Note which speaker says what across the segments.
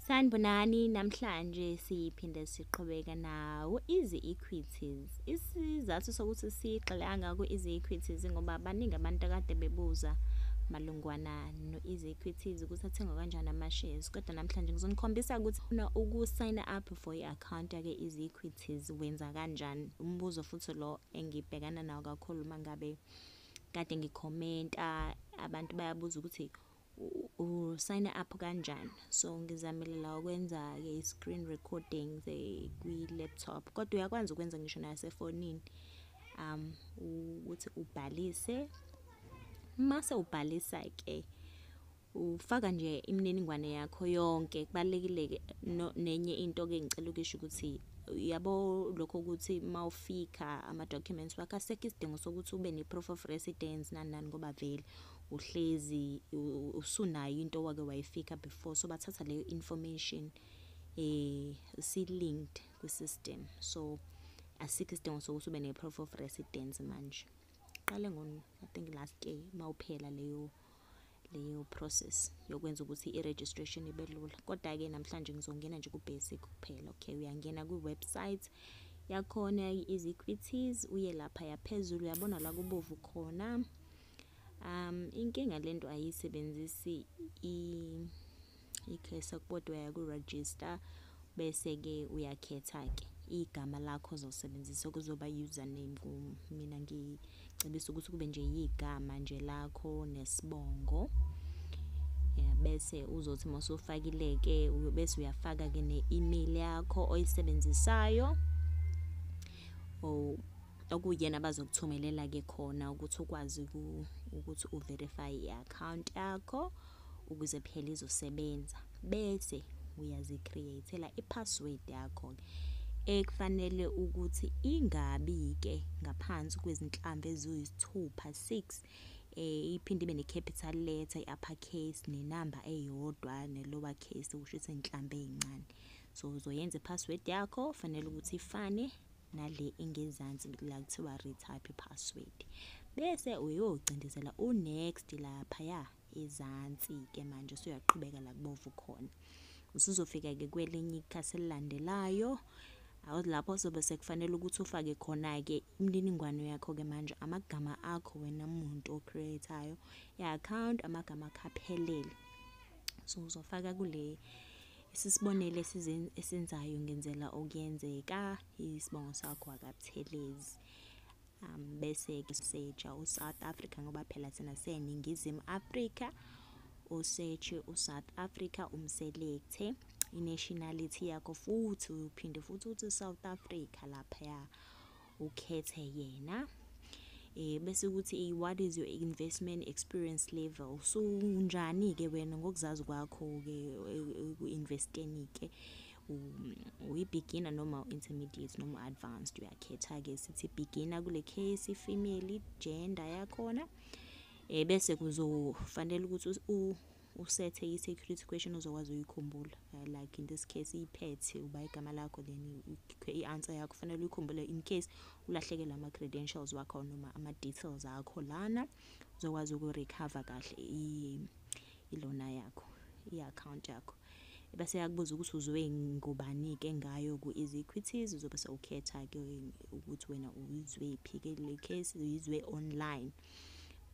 Speaker 1: Sanibonani, namhlanje siphinde siqhubeka nawo Easy Equities. Isizathu sokuthi sigxile kangaka ku-Easy Equities ngoba baningi abantu akade bebuza malungwana no-Easy Equities ukuthi athengwa kanjani ama-shares. Kodwa namhlanje ngizonikhombisa ukuthi ufuna uku-sign up for i-account yake-Easy Equities wenza kanjani. Umbuzo futhi lo engibhekana nawo kakhulu uma ngabe kade ngikhomenta, abantu bayabuza ukuthi u-sign up kanjani. So ngizamile la ukwenza-ke i-screen recording kwi-laptop, kodwa uyakwazi ukwenza ngisho nasefonini ukuthi ubhalise. Mase ubhalisa-ke ufaka nje imininingwane yakho yonke. Kubalulekile-ke nenye into-ke engicela ukuyisho ukuthi yabo lokho ukuthi mawufika ama-documents wakho, asekho isidingo sokuthi ube ne-proof of residence nani nani, ngoba vele uhlezi usunayo into owake wayifika before, so bathatha leyo information isi-linked kwi-system, so asikho isidingo sokuthi ube ne-proof of residence manje. Qale ngo, I think, last year mawuphela leyo process yokwenza ukuthi i-registration ibe lula. Kodwa-ke namhlanje ngizongena nje ku-basic kuphela. Okay, uyangena kwi-website yakhona i-Easy Equities, uye laphaya phezulu, uyabona la kubovu khona. Inkinga lento ayisebenzisi i-cursor, kodwa uya ku-register, bese-ke uyakhetha-ke igama lakho ozosebenzisa kuzoba username. Mina ngicebisa ukuthi kube nje igama nje lakho nesibongo. Bese uzothi mawusufakile-ke, bese uyafaka-ke ne-email yakho oyisebenzisayo, okuyena abazokuthumelela-ke khona ukuthi ukwazi ukuthi u-verify i-account yakho ukuze phela izosebenza. Bese uyazi-create-ela i-password yakho ekufanele ukuthi ingabi-ke ngaphansi kwezinhlamvu eziyisithupha, 6, iphinde ibe ne-capital letter, i-upper case, nenamba eyodwa, ne-lower case, okusho ukuthi iy'nhlamvu ey'ncane. So uzoyenza i-password yakho, fanele ukuthi ifane nale engezansi la kuthiwa retype i-password. Bese uyocindezela u-next laphaya ezansi-ke. Manje usuyaqhubeka la kubovu khona. Usuzofika-ke kwelinye ikhasi elilandelayo lapho sobe sekufanele ukuthi ufake khona-ke imininingwane yakho-ke manje, amagama akho wena muntu o-create-ayo i-account, amagama akho aphelele. So uzofaka kule isisibonelo esenzayo, ngenzela okuyenzeka, isibongo sakho akaButhelezi. Bese-ke search-a u-South Africa ngoba phela thina siseNingizimu Afrika. U-search-e u-South Africa, um-select-e i-nationality yakho, futhi uphinde futhi uthi South Africa laphaya, ukhethe yena. Bese kuthi what is your investment experience level? So unjani-ke wena ngokuzazi kwakho-ke eku-invest-eni-ke, uyi-beginner noma u-intermediate noma u-advanced? Uyakhetha-ke, sithi beginner kule case, female, gender yakhona. Bese kuzofanele ukuthi usethe i-security question ozokwazi ukuyikhumbula, like in this case i-pet uba igama lakho, then i-answer yakho kufanele uyikhumbule in case ulahlekelwe ama-credentials wakho noma ama-details akho lana, uzokwazi uku-recover kahle ilona yakho, i-account yakho. Bese yakubuza ukuthi uzwe ngobani-ke ngayo ku-Easy Equities, uzobe sewukhetha-ke ukuthi wena uyizwephi-ke, kule case uyizwe online.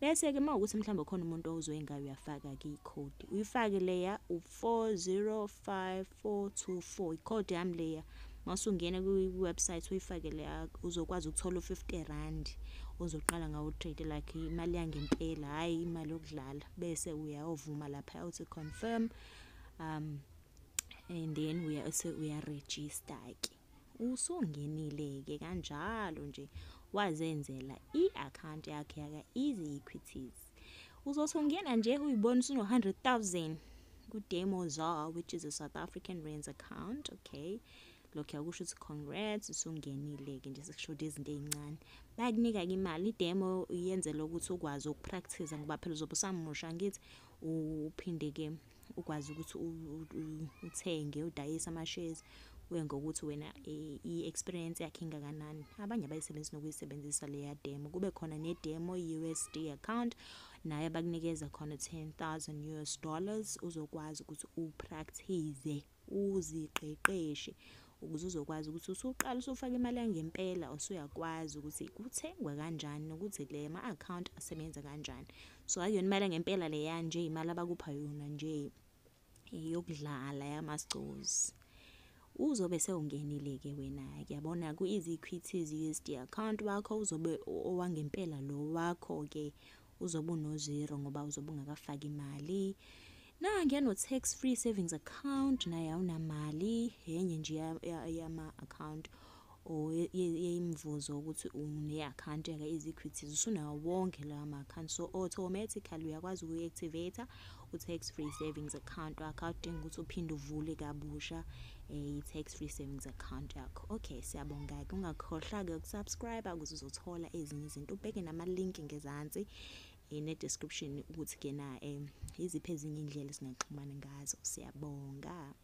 Speaker 1: Bese-ke uma kuwukuthi mhlawumbe khona umuntu ozwe ngayo, uyafaka-ke ikhodi, uyifake leya u-405424, ikhodi yami leya. Mawusungena kwi-website uyifake leya, uzokwazi ukuthola u-R50 ozoqala ngawo u-trade, like imali yangempela, hhayi imali yokudlala. Bese uyayovuma laphaya uthi confirm, and then uya-register-ke. Usungenile-ke kanjalo nje, wazenzela i-account yakho yaka-Easy Equities. Uzothi ungena nje uyibone usuno-100,000 ku-demo ZAR, which is a South African rands account. Okay, lokho yakusho ukuthi congrats, usungenile-ke nje, sekushoda izinto ey'ncane. Bayakunika-ke imali, i-demo yenzela ukuthi ukwazi uku-practice ngoba phela uzobe usamusha, angithi? Uphinde-ke ukwazi ukuthi uthenge, udayise ama-shares, kuye ngokuthi wena i-experience yakho ingakanani. Abanye abayisebenzisi nokuyisebenzisa leya demo. Kube khona ne-demo USD account. Naye bakunikeza khona 10,000 US dollars, uzokwazi ukuthi upractice, uziqeqeshe ukuze uzokwazi ukuthi usuqala usufaka imali yangempela, usuyakwazi ukuthi kuthengwa kanjani nokuthi le ma-account asebenza kanjani. So akuyona imali yangempela leya nje, imali abakupha yona nje yokudlala yamasigcozi. Uzobe sewungenile-ke wena-ke, yabona, ku-EasyEquities USD account wakho uzobe owangempela lo wakho-ke uzobe uno-zero ngoba uzobe ungakafaki imali. Nangiya no-tax free savings account, naye awunamali, enye nje yama-account or yemivuzo ukuthi une-account yaka-EasyEquities, usunawo wonke lawa ma-account. So automatically uyakwazi ukuyi-activate u-tax free savings account wakho, awudingi ukuthi uphinde uvule kabusha i-tax free savings account yakho. Okay, siyabonga-ke, ungakhohlwa-ke ukusubscribe ukuze uzothola ezinye izinto, ubheke nama-link ngezansi ne-description ukuthi-ke na iziphi ezinye iy'ndlela esingaxhumana ngazo. Siyabonga.